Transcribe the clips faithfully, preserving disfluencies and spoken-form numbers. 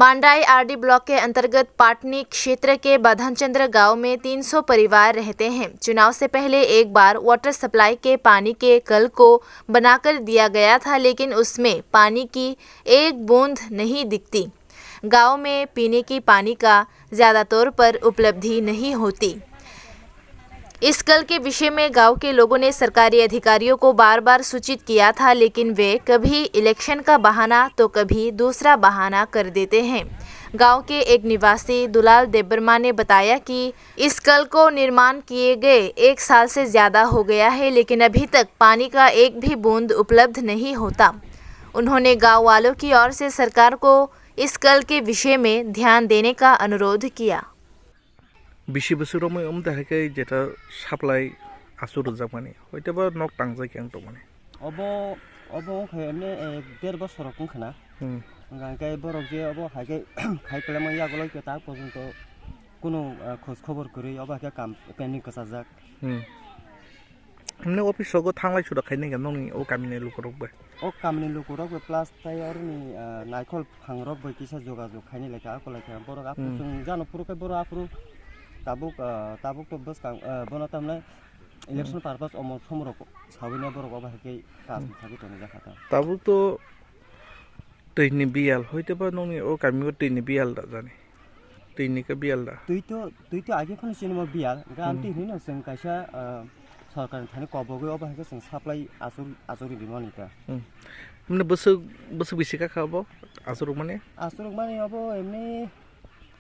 पांडाई RD block के अंतर्गत पाटनी क्षेत्र के बाधनचंद्र गांव में तीन सौ परिवार रहते हैं। चुनाव से पहले एक बार वाटर सप्लाई के पानी के कल को बनाकर दिया गया था, लेकिन उसमें पानी की एक बूंद नहीं दिखती। गांव में पीने की पानी का ज्यादा तौर पर उपलब्धि नहीं होती। इस कल के विषय में गांव के लोगों ने सरकारी अधिकारियों को बार-बार सूचित किया था, लेकिन वे कभी इलेक्शन का बहाना तो कभी दूसरा बहाना कर देते हैं। गांव के एक निवासी दुलाल देबबर्मा ने बताया कि इस कल को निर्माण किए गए एक साल से ज्यादा हो गया है, लेकिन अभी तक पानी का एक भी बूंद उपलब्ध नहीं होता। उन्होंने गांव वालों की ओर से सरकार को इस कल के विषय में ध्यान देने का अनुरोध किया। Bisi bwswk romwi wng tong hai khe jeta supply aswk rwjakmani, hoiteba nok tangjak yang tongmani. Obo, obo wngkha emne, eh, der bosor rok wngkha na. Hmm. Hwnka hwnkhe borok je obo hai khe khai kwlangma yagulo khe tak porjonto kunu, eh, khoj khobor kwrwi obo hai khe kam pending kwchajak. Hmm. Himne office rogo thanglai suda khainai khe nokni o kamini lukurok bai? O kamini lukurok bai plus tai oroni, ah, naikhol phangrok bai kisa jogajog khainai laikha, akolai kha borok aphuru Hmm. chwng jano phuru khe borok aphuru tabuk, ah, tabuk to bwskang, ah, bono tamnai election Hmm. purpose omo somorok sawina borok obo hai khe kaam Hmm. sagwi tongo jakha ta. Tabuk to Twi ni biyal, hoiteba nokni o kamio twi ni biyal da jani? Twi ni khe biyal da? Twi to, twi to age phano chini mo biyal, hwnkhe ang Hmm. twi hwnwi no chwng kaisa, ah, sorkar ni thani kobogwi obo hai khe chwng supply achuk, achukgwi rimani ta. Hmm. Himne bwswk, bwswk bisi kakha obo achukmani? Achukmani obo emni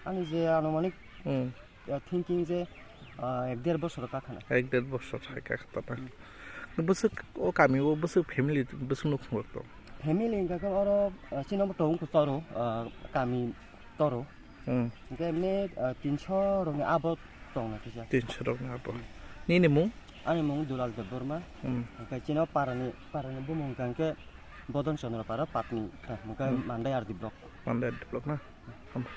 ani je anumanik Hmm. ah, thinking je, ah, ek der bosor kakhana. Ek der bosor hai kakhata na. Hmm. Bwswk o kami o bwswk family bwswk nukhung rok tong? Family hwnkha khe oro, ah, chini bo tong khe toro, ah, kami toro. Hmm. Hwnkhe emni, ah, tinso rokni abo tong na kisa. Tinso rokni abo. Hmm. Nini mung? Ani mung Dulal Debbarma. Hmm. Hwnkhe chini o parani, parani bumung hwnkha khe Bodon Chandra Para Patni. Hwnkhe Hmm. Mandai R D block. Mandai R D block na? Hamba.